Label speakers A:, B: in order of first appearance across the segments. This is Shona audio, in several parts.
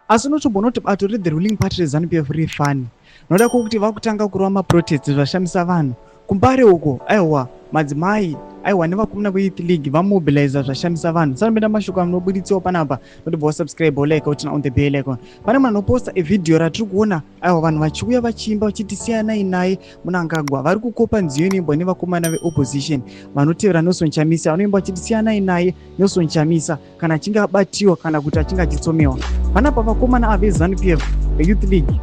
A: Asi unotombona kuti bato rethe ruling party reZanu PF riri funny noda kwokuti vakutanga kurova maprotest zvashamisa vanhu kuMbare uko. Aiwa, madzimai, aiwa, nevakomana veyouth league vamobiliza zvashamisa vanhu. Sanopinda mashoko anobuditsiwa panapa, notobva wasubscribe, wolike, uturn on the bell icon. Pane munhu anoposta evhidhiyo ratiri kuona, aiwa, vanhu vachiuya vachiimba vachiti siyanai naye Mnangagwa. Vari kukopa nziyo inoimbwa nevakomana veopposition vanotevera Nelson Chamisa, vanoimba vachiti siyanai naye Nelson Chamisa kana achinge abatiwa kana kuti achinge achitsomewa. Panapa vakomana ava veZanu PF veyouth league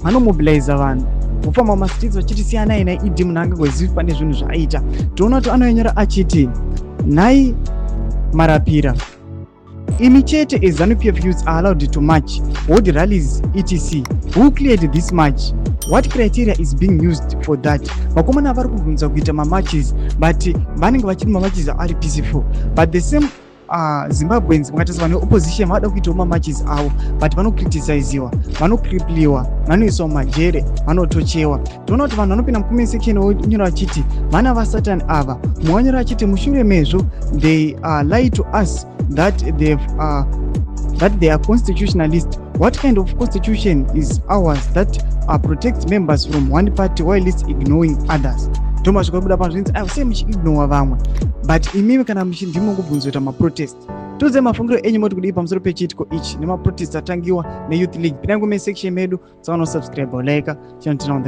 A: vanomobiliza vanhu kufamba mumastreets vachiti siyanai naye ED Mnangagwa, zivi pane zvinhu zvaaita. Toona kuti anonyora achiti, "Nhai marapira imi chete eZanu PF youths are allowed to march, hold rallies, etc. Who cleared this march? What criteria is being used for that?" Vakomana vari kubvunza kuita mamarches, but vanenge vachiri mamarches ari peaceful, but the same Zimbabweans, mukatarisa vanhu veopposition vada kuitawo mamarches avo, but vanocriticiziwa, vanocripliwa, vanoiswa mumajere, vanotochewa. Toona kuti vanhu vanopinda mucomment section vonyora vachiti vana vasatani ava. Mumwe vanyora vachiti mushure mezvo they lie to us that they are constitutionalist. What kind of constitution is ours that protects members from one party while ignoring others? Tomasvika kubuda pano zvinzi, aiwa, sei muchiignora vamwe, but imimi kana ndimo kubvunza kuita maprotest? Tiudzei mafungiro enyu, moti kudii pamusoro pechiitiko ichi nemaprotest atangiwa neyouth league? Pindai comment section medu, tsaona, subscribe, like, channel.